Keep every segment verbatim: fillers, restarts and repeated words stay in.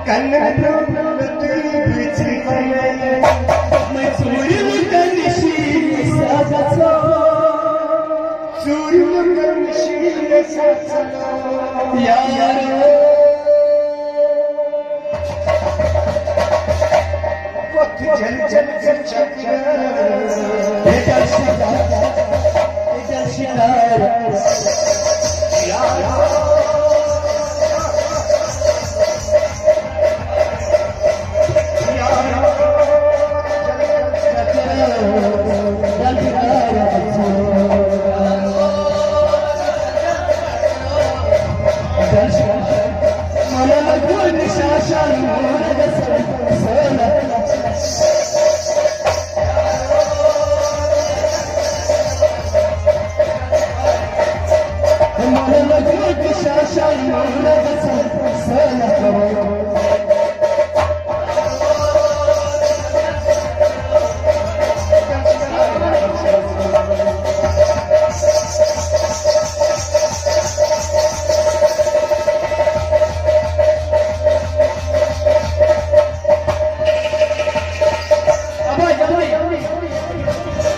کنن برونٛہہ مےٚ تُہۍ بٕتھِ وَنَے۔ دوٚپمَے ژوٗرِ لُکن نِش یی سزا ژوٚر۔ ژوٗرِ لُکن نِش یی سزا ژوٚر۔ یارو۔ وقت جل جل جل جل۔ بیٹا شکار، بیٹا شکار۔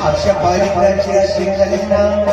اچھا، باری باری کیا شکل نام۔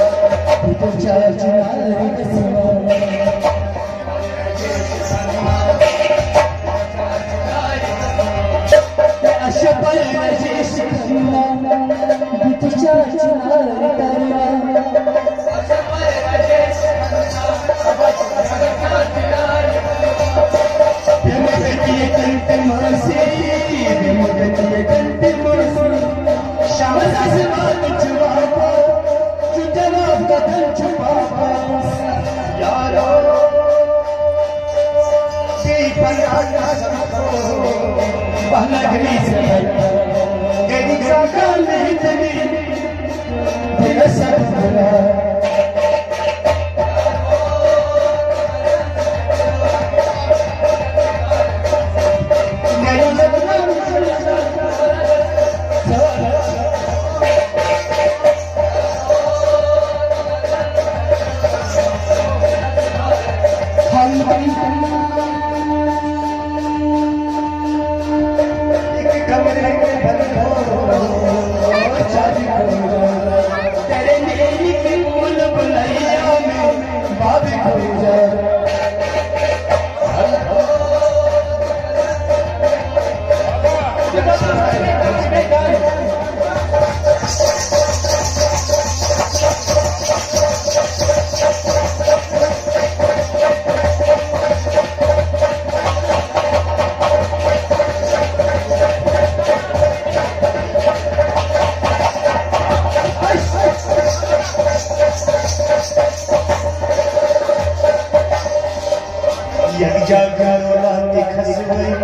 یکجا گنڈولا تہِ کھسوے،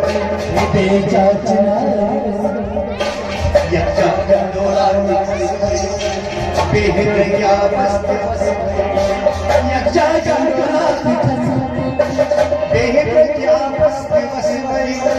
بیٚیہِ جا چنار۔ یکجا گنڈولا تہِ کھسوے، بیٚیہِ دریا بس تہِ وسوے۔ یکجا گنڈولا تہِ کھسوے، بیٚیہِ دریا بس تہِ وسوے۔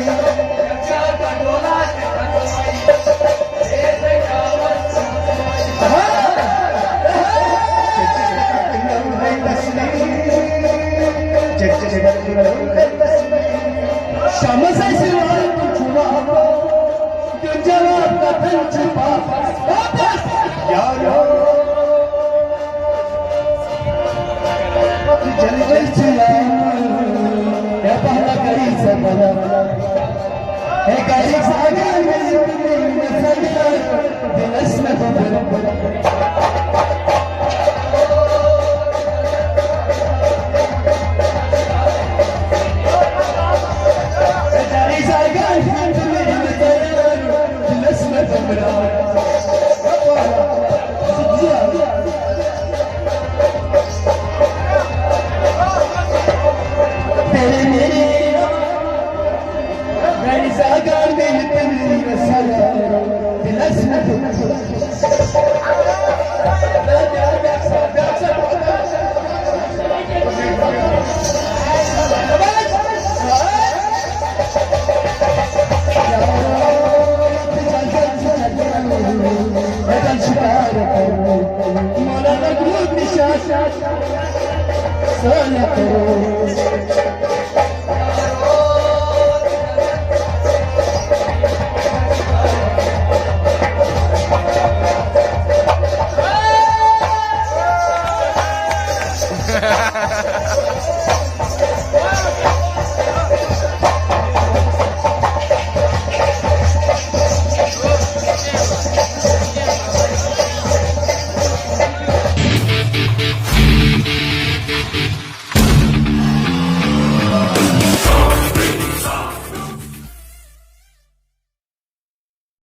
شمس آسہِ واتُن چھُ واپس، دیُن جواب کتھن چھُ واپس، واپس۔ یارو، پتہٕ جلدی چھُ یارو۔